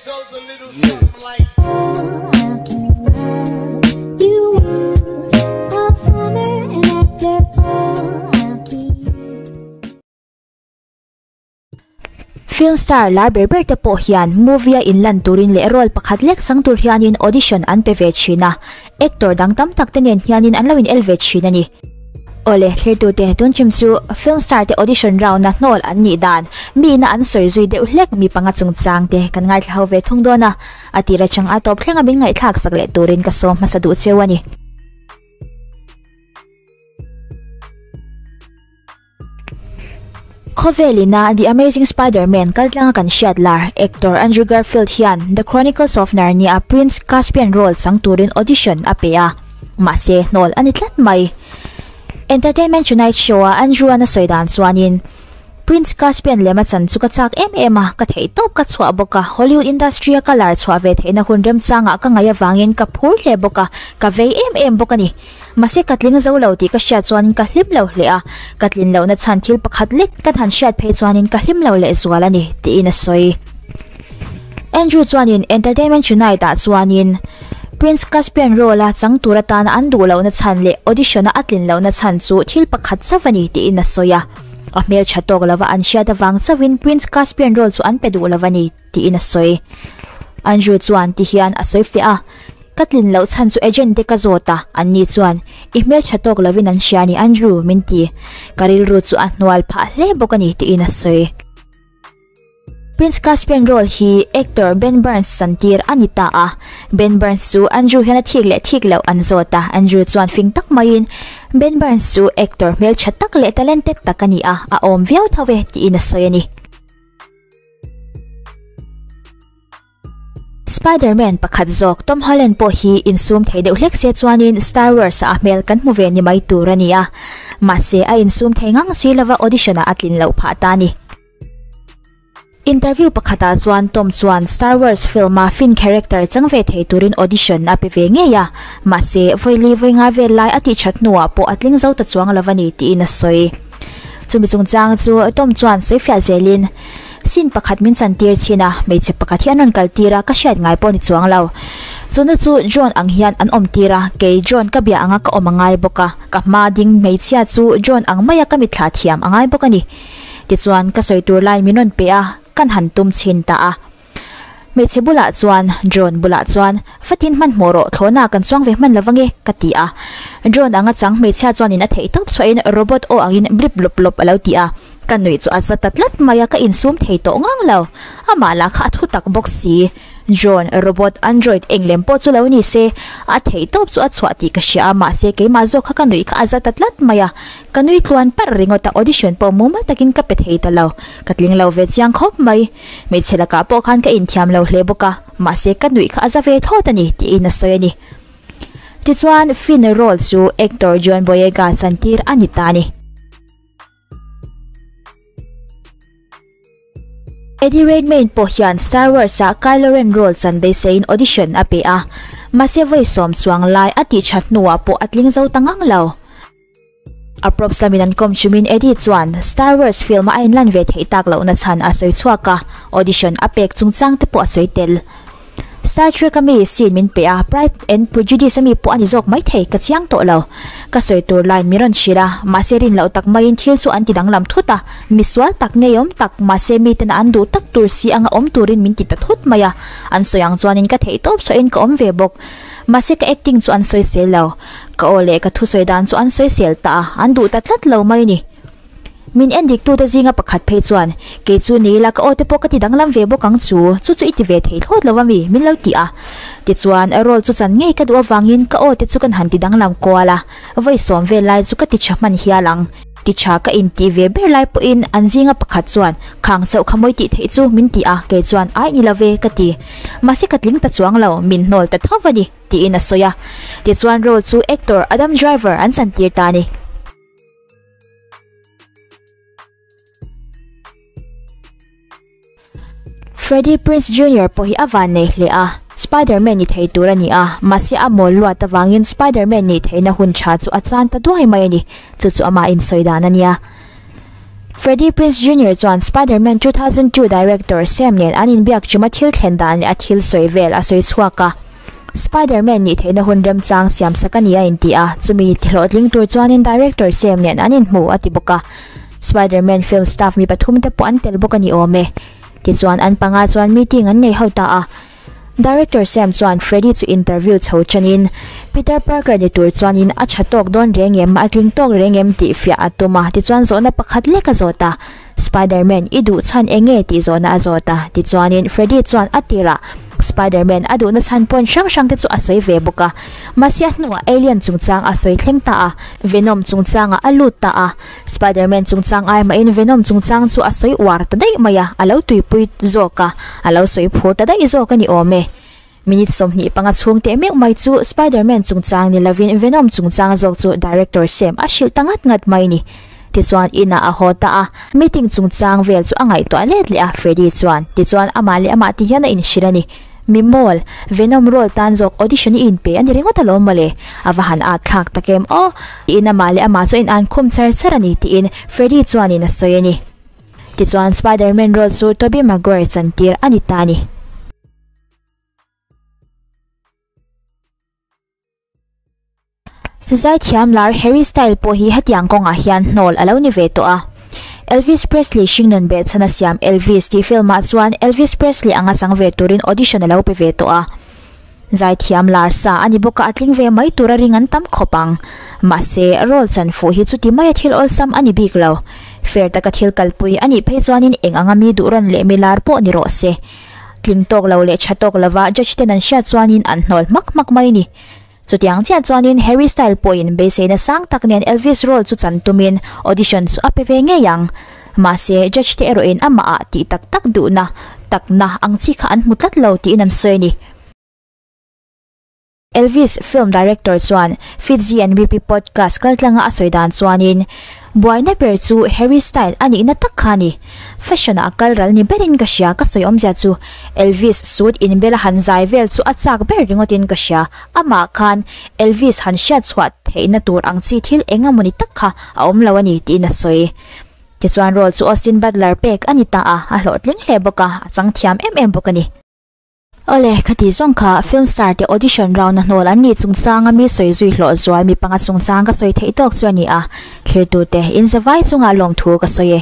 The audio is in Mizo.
Film star lar ber ber te pawh hian movie a inlan turin leh role pakhat lek chang tur hianin audition an pe ve thin a, actor dang tam tak te nen hianin an lo in el ve thin a ni. Awle, thlirtute tun chim chu film star te audition round a hnawl an nih dan, mi ina an sawi zui deuh hlek mi panga chungchang te kan ngaithla ho ve thung dawn a, a tir atang a tawp thlenga min ngaihthlak sak leh turin ka sawm hmasa duh cheu a ni. Khawvel ina The Amazing Spider-Man kaltlanga kan hriat lar actor Andrew Garfield hian The Chronicles of Narnia-a Prince Caspian role chang turin audition a pe a, mahse hnawl a ni tlat mai. Entertainment Tonight show-a Andrew-a'n a sawi dan chuanin, Prince Caspian lem a chan chu ka chak em em a, ka theih tawp ka chhuah bawk a, Hollywood industry-a ka lar chhuah ve theihna hun remchangah ka ngaih avangin ka phur hle bawk a, ka vei em em bawk a ni. Mahse ka tling zo lo tih ka hriat chuanin ka hlim lo hle a, ka tlin lohna chhan thil pakhat lek ka han hriat phei chuanin ka hlim lo leh zual a ni, tiin a sawi. Andrew chuanin Entertainment Tonight ah chuanin Prince Caspian role a chang tur atana an duh lohna chhan leh audition a a tlin lohna chhan chu thil pakhat chauh a ni tiin a sawi a, a hmeltha tawk lova an hriat avang chauhin Prince Caspian role chu an pe duh lo a ni tiin a sawi. Andrew chuan ti hian a sawi fiah a. Ka tlin loh chhan chu agent te ka zawt a, an ni chuan, I hmel tha tawk lovin an hria a ni Andrew, min ti. Ka rilru chu a hnual phah hle bawk a ni, tiin a sawi. Prince Caspian role hi actor Ben Barnes chantir a ni ta a. Ben Barnes chu Andrew hian a thik leh thik loh an zawt a, Andrew chuan fing tak maiin, Ben Barnes chu actor hmel tha tak leh talented tak a ni a, a awm viau tho e, tiin a sawi a ni. Spider-Man pakhat zawk Tom Holland pawh hi insum thei deuh hlek se chuanin Star Wars ah a hmel kan hmu ve ni mai tur a ni a. Mahse a insum thei ngang si lova audition ah a tlin loh phah ta a ni. Interview pakhatah chuan Tom chuan Star Wars film a Finn character chang ve thei turin audition a pe ve ngei a, mahse vawi li vawi nga vel lai a tih that hnuah pawh a tling zo ta chuang lo a ni tiin a sawi. Chumi chungchang chu Tom chuan sawifiah zelin, Sin pakhat min chantir chhin a, hmeichhe pakhat hi an rawn kaltir a, ka hriat ngai pawh ni chuang lo. Chunu chu John ang hian an awm tir a, kei John ka bia anga ka awm a ngai bawk a, ka hma ding hmeichhia chu John ang maia ka mitthla thiam a ngai bawk a ni. Tichuan ka sawi tur lai min rawn pe a, kan han tum chhin ta a. Hmeichhe bulah chuan, John bulah chuan, Fatin hmanhmawh rawh, thlawhna kan chuang ve hman lo ange, ka ti a. John anga chang hmeichhia chuanin a theih tawp chhuahin robot aw angin blip blop blop a lo ti a. Ka nuih chu a za ta tlat mai a, ka insum thei tawh ngang lo. Amah lah kha a thu tak bawk si. Drone, robot, android eng lem pawh chu lo ni se, a theih tawp chu a chhuah tih ka hria a, mahse keimah zawk kha ka nuih kha a za ta tlat mai a. Ka nui tluan parh ringawt a, audition pawh mumal takin ka pe thei ta lo. Ka tling lo ve chiang khawp mai. Hmeichhe lakah pawh khan ka inthiam lo hle bawk a, mahse ka nuih kha a za ve thlawt a ni, tiin a sawi a ni. Tichuan, Finn role chu actor John Boyega chantir a ni ta a ni. Eddie Redmayne pawh hian Star Wars-ah Kylo Ren role chan beiseiin audition a pe a, mahse vawi sawm chuang lai a tih that hnuah pawh a tling zo ta ngang lo. A props lamin an kawm chumin Eddie chuan Star Wars film-a a inlan ve theih tak lohna chhan a sawi chhuak a, audition a pek chungchang te pawh a sawi tel. Star Trek a mi scene min pe a, Pride and Prejudice a mi pawh a ni zawk maithei, ka chiang tawh lo. Ka sawi tur line min rawn hrilh a, mahse rin loh tak maiin thil chu an ti danglam thut a, misual tak ngeiawm tak, mahse miten an duh tak tur si anga awm turin min ti ta thut mai a, an sawi ang chuanin ka theih tawp chhuahin ka awm ve bawk. Mahse ka acting chu an sawisel lo. Ka aw leh ka thusawi dan chu an sawisel ta a, an duh ta tlat lo mai a ni. Min en dik tute zinga pakhat phei chuan, Kei chu ni ila ka aw te pawh ka ti danglam ve bawk ang chu, chu chu i ti ve thei thlawt lo ami? min lo ti a. Tichuan, role chu chan ngei ka duh avangin ka aw te chu kan han ti danglam kual a, vawi sawm vel lai chu ka ti tha hman hial ang. Ti tha ka intih ve ber lai pawhin an zinga pakhat chuan, Khang chauh kha mawi tih theih chu min ti a, kei chuan Aih ni lo ve ka ti. Mahse ka tling ta chuang lo, min hnawl ta tho a ni, tiin a sawi a. Tichuan role chu actor Adam Driver an chantir ta a ni. Freddie Prinze Junior pawh hi a van nei hle a, Spider-Man ni thei tur a ni a, mahse a mawl luat avangin Spider-Man nih theihna hun tha chu a chan ta duai mai a ni, chu chu amah insawi dan a nia. Freddie Prinze Junior chuan Spider-Man 2002 director Sam nen an inbiak chuma thil thlen dan leh a thil sawi vel a sawi chhuak a. Spider-Man nih theihna hun remchang siam sak a ni a inti a, chumi hlawhtling tur chuanin director Sam nen an inhmu a ti bawk a. Spider-Man film staff mi pathum te pawh an tel bawk a ni awm e. Tichuan an panga chuan meeting an nei ho ta a. Director Sam chuan Freddy chu interview chho chanin Peter Parker ni tur chuanin a tha tawk dawn reng em, a tling tawk reng em tih fiah a tum a, tichuan zawhna pakhat lek a zawt a. Spider-Man i duh chhan eng nge tih zawhna a zawt a, tichuanin Freddy chuan a tirah Spider-Man a duhna chhan pawn hrang hrang te chu a sawi ve bawk a. Mahse a hnuah alien chungchang a sawi thleng ta a, Venom chungchangah a lut ta a. Spider-Man chungchang ai mahin Venom chungchang chu a sawi uar ta daih mai a, a lo tuipui zawk a, a lo sawi phur ta daih zawk a ni awm e. Minute 25 chhung teh meuh mai chu Spider-Man chungchang ni lovin Venom chungchang zawk chu Director Sam a hrilh ta ngat ngat mai ni. Tichuan inah a haw ta a, meeting chungchang vel chu a ngaihtuah let leh a Freddy chuan. Tichuan amah leh amah ti hian a inhrilh a ni. Mi mawl, Venom role tan zawk audition i inpe a ni ringawt alawm mawle, a va han at thlak tak em aw, tiin amah leh amah chu a in khum char char a ni tiin Freddy chuanin a sawi a ni. Tichuan Spider-Man role chu Tobey Maguire chantir a ni ta a ni. Zaithiam lar Harry Style pawh hi hetiang kawngah hian hnawl a lo ni ve tawh a. Elvis Presley hringnun behchhan a siam Elvis tih film-ah chuan Elvis Presley anga chang ve turin audition a lo pe ve tawh a. Zaithiam lar sa a ni bawk a, a tling ve mai tura ring an tam khawp ang. Mahse, role chan fuh hi chuti maia thil awlsam a ni bik lo. Fair taka thil kalpui a nih phei chuanin eng anga mi duh rawn leh mi lar pawh ni rawh se. Tling tawk lo leh tha tawk lova judge ten an hriat chuanin an hnawl hmak hmak mai ni. Chutiang chiah chuanin Harry Style pawhin beiseina sang tak nen Elvis role chu chan tumin audition chu a pe ve ngei ang. Mahse, judge te erawhin amah ah tih tak tak duhna, takna ang chi kha an hmu tlat lo tiin an sawi a ni. Elvis film director chuan Fitzy and Rippy podcast kaltlanga a sawi dan chuanin, Buaina ber chu Harry Style a nihna tak kha a ni. Fashion ah kal ral ni berin ka hria ka sawi awmzia chu Elvis suit inbel a han zai vel chu a chak ber ringawtin ka hria. Amah khan Elvis han hriat chhuah theihna tur ang chi thil eng emawni tak kha a awm lo a ni tiin a sawi. Tichuan role chu Austin Butler pek a ni ta a, a hlawhtling hle bawk a, a chang thiam em em bawk a ni. Awle, khati zawng kha film star te audition round a hnawl an nih chungchanga mi sawi zui hlawh zual mi panga chungchang ka sawi theih tawk chu a ni a, thlirtute inzavai chungah lawmthu ka sawi e.